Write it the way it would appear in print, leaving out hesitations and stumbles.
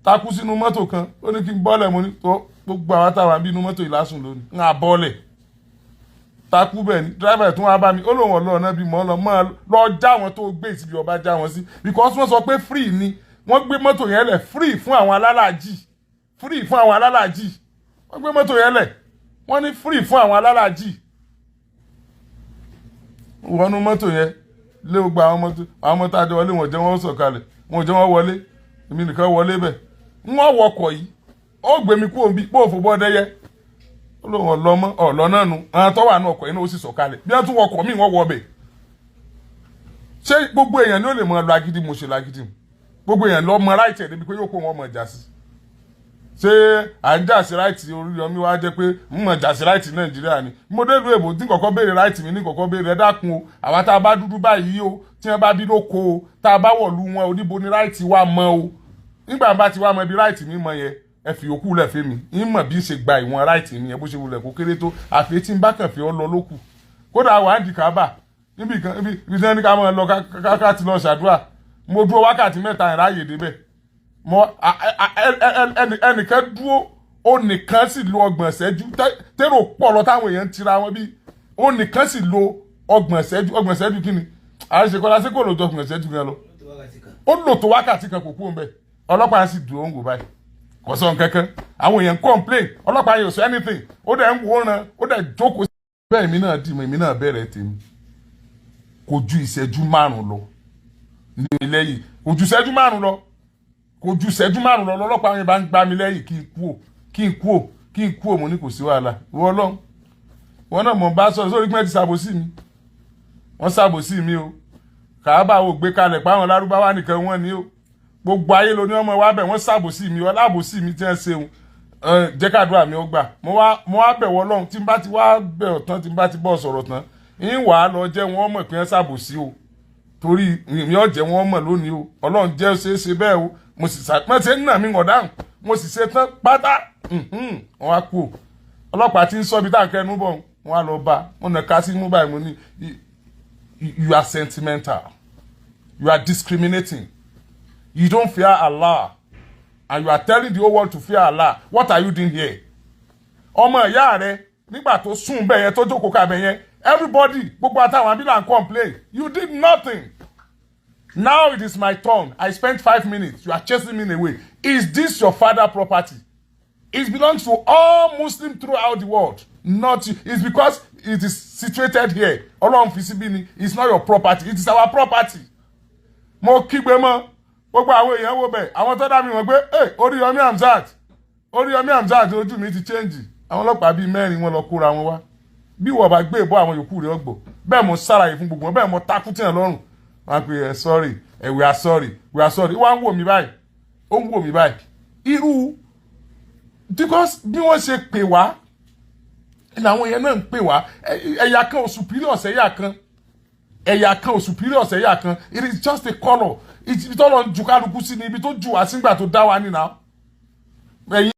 Takú sínú mọ́tò kan, ó ní kí n bọ́lẹ̀. Mo ní tó gbogbo àwọn táwa bí inú mọ́tò ìlàsùn lónìí ń à bọ́lẹ̀. Takú bẹ́ẹ̀ ni driver tún wá bá mi. Ó lóun ọ̀lọ́ ọ̀nà bí mọ́ lọ mọ́ lọ já wọn tó gbé ìsibí ọba já wọn sí, because wọ́n sọ pé free ni wọ́n gbé mọ́tò yẹn lẹ̀, free fún àwọn alálàájì, free fún àwọn alálàájì. Wọ́n gbé mọ́tò yẹn lẹ̀, wọ́n ní free fún àwọn alálàájì. Wọnú mọ́tò yẹn lé, gbogbo àwọn mọ́tò, àwọn mọ́tò àjọ wọlé, wọn jẹ́ wọ́n sọ̀kalẹ̀, wọn jẹ́ wọ́n wọlé, èmi nìkan wọlé bẹ̀. Wọ́n wọkọ̀ yìí, ó gbé mi kúrò bí pòfò bọ́dẹ́yẹ. Ó lóun ọlọ́mọ ọ̀lọ́ náà nu. Àwọn tó wà ní ọkọ̀ yìí náà ó sì sọ̀kalẹ̀. Bí wọ́n tún wọkọ̀ míì, wọ́n wọ bẹ̀. Ṣé gbogbo èèyàn ni ó lè mọ lọ agídí? Mo ṣe lágídí. Gbogbo èèyàn lọ mọ right ẹ̀ débi pé yóò kó wọn mọ̀ jà sí. Ṣé à ń jà sí right Oríyọmí wá jẹ́ pé ń mọ̀ jà sí right Nàìjíríà ni? Mo dé ìlú èbó tí kọ̀kọ́ béèrè right mi ní kọ̀kọ́ béèrè. Ẹ dákun o, àwa tá a bá dúdú báyìí o, tí wọ́n bá bí lóko o, tá a bá wọ̀lú wọn, oníbo ni right wa mọ́ o? Nígbà bá ti wá mọ ibi right mi mọ yẹn, ẹ fi òkú lẹ̀ fẹ́ mi, ń mọ̀ bí ń ṣe gba ìwọ̀n right mi yẹn, bó ṣe wulẹ̀ kó kéré tó, àfi tí ń bá kàn fi ọ́ lọ lókù. Kódà wà á di kábà níbi kan, ibi tí wọ́n ní ká máa lọ ká ti lọ ṣàdúrà, mo dúró wákàtí 3, ìráyè débẹ̀. Mo ẹnìkan dúró, ó nìkan sì lo 30 ìṣẹ́jú. Tèrò pọ̀ lọ, táwọn èèyàn ń tira wọn bí, ó nìkan sì lo 30 ìṣẹ́jú. 30 ìṣẹ́jú kí ni à ń ṣe kọ́lá sí? Kò lò ju 30 ìṣẹ́jú gan lọ. Ó lò tó wákàtí 1, kò kú òun bẹ́ẹ̀. Ọlọ́pàá sì dúró ń wò báyìí, kò sọ nǹkan kan. Àwọn èèyàn ń complain, ọlọ́pàá yóò sọ anything, ó dẹ̀ ń wòran, ó dẹ̀ jókòó. Bẹ́ẹ̀ èmi náà dì mọ́, èmi náà bẹ̀rẹ̀ tèmi. Kò ju ìṣẹ́jú 5 lọ ní lẹ́yìn, kò ju ìṣẹ́jú 5 lọ, kò ju ìṣẹ́jú 5 lọ. Lọ́lọ́pàá yẹn bá ń gbá mi lẹ́yìn, kí n kú ò, kí n kú ò, kí n kú ò. Mo ní kò sí wàhálà. Ìwọ lọ, wọn náà mọ̀ bá sọ̀rọ̀ sórí pé ti ṣàbòsí mi, wọ́n ṣàbòsí mi o. Kàábà ò gbé kalẹ̀ pé àwọn Lárúbáwá nìkan wọ́n ní o, gbogbo ayé ló ní ọmọ wa bẹ̀. Wọ́n ṣàbòsí mi, ọlábòsí mi tí wọ́n ṣeun. Jẹ́ kàdúrà mi ó gbà. Mo wá bẹ̀ wọ́ lọ́hùn. Tí n bá ti wá bẹ̀ ọ̀ tán, tí n bá ti bọ̀ sọ̀rọ̀ tán, ń wà á lọ jẹ́ wọ́n mọ̀ pé wọ́n ṣàbòsí o, torí mi ò jẹ́ wọ́n mọ̀ lónìí o. Ọlọ́run jẹ́ ṣe é ṣe bẹ́ẹ̀ o. Mo sì ṣàpọ́n ṣe ń nà mí wọ̀n dáhùn, mo sì ṣe tán pátá, wọ́n wá kú o. Ọlọ́pàá ti ń sọ ibi tá à ń kẹnu bọ̀, wọ́n á lọ bá wọn nà ká sí mú báyìí. Mo ní, "You are sentimental, you are discriminating, you don't fear Allah, and you are telling the whole world to fear Allah. What are you doing here?" Ọmọ ìyá rẹ nígbà tó sùn bẹ́ẹ̀ yẹn, tó jókòó kábẹ̀ yẹn, everybody, gbogbo àtàwọn abilà ń complain, you did nothing. Now it is my turn. I spent 5 minutes, you are chasing me away. Is this your father property? It belongs to all Muslims throughout the world, not you. It's because it is situated here, Ọlọ́run fi síbí ni. It's not your property, it is our property. Mo kígbe mọ́ gbogbo àwọn èèyàn wo bẹ̀, àwọn tó dá mi wọ́n pé ẹ Oríyọmí Hamzat, Oríyọmí Hamzat, ojú mi ti change. Àwọn ọlọ́pàá bíi mẹ́rin, wọn lọ kóra wọn wá. Bí wọ́n bá gbé ìbọn, àwọn yòókù rẹ̀ ọgbọ̀ bẹ́ẹ̀. Mo ṣàlàyé fún gbogbo wọn bẹ́ẹ̀, mo takú tí wọn lọ́rùn. Wọn pe ẹ sorry ẹ, we are sorry, we are sorry. Wọ́n á ń wò mí báyìí, ó ń wò mí báyìí irú, because bí wọ́n ṣe pè wá làwọn yẹn náà ń pè wá. Ẹ̀yà kan ò superior sẹ́yà kan, ẹ̀yà kan ò superior sẹ́yà kan. It is just a colour. Ibi tó lọ ju kálukú sí ni ibi tó ju wá sígbà tó dá wa nínú ẹ̀yìn.